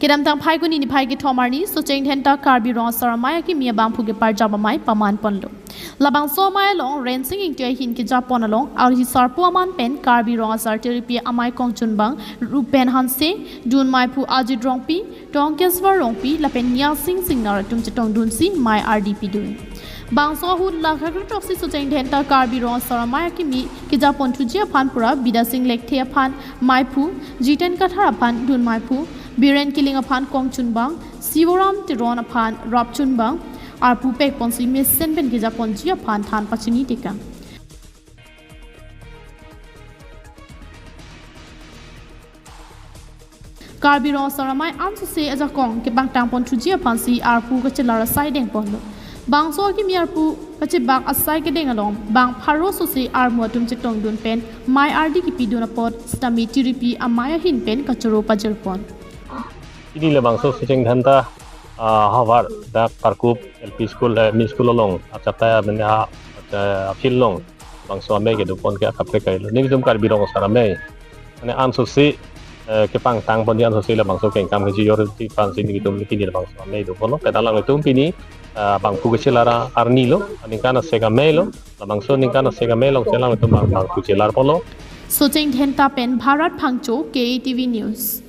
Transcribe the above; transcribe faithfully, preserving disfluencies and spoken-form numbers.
Kedamtang Phaikuni niphai kethom arni Socheng Dhenta Karbi Rong Asar Amei akimi abangphu keparjap amei paman ponlo. Labangso amei along Rensing Ingti ahin kejapon along arhi sarpo aman pen Karbi Rong Asar Tiripi Amei kongchunbang Rupen Hanse, dun meiphu Ajit Rongpi, Tongkeswar Rongpi lapen Niasing Singnar atum chetongdunsi mei ardi pidun. Bangso ahut lakha kretoksi Socheng Dhenta Karbi Rong Asar Amei akimi kejapon thuji aphan pura Bidya Sing Lekthe aphan meiphu, Jiten Kathar aphan dun meiphu, Biren Killing aphan kongchunbang, Sivoram Teron aphan rapchunbang, arpu pekponsi mesen pen kejaponji aphan than pachini tekang. Karbi Rong Asar Amei ansose ajakong kepangtang pon thuji aphansi arpu kachelar asai dengponlo. Bangso akimi arpu kachebak asai kedeng along bang pharo sose armu atum chetongdun pen mei ardi kipidun apot sitame Tiripi Amei ahin pen kachoro pajirpon. Pini labangso Socheng Dhenta, ah, havar dak Parkup L P School, eh, M E School along, achatai amene a, acha-, a-field along bangso amei kedopon ke akaprek kailo. Nelitum Karbi Rong Asar Amei mane ansose, eh, kepangtang ponji ansose labangso kengkam kejor ti aphansi nelitum pini labangso amei doponlo. Pen alanglitum pini, ah, bangphu kechelar arnilo, aningkan asek ameilo, labangso aningkan asek amei alongsi alanglitum bang, bangphu chelarponlo. Socheng Dhenta pen Bharat Phangcho, K A T V News.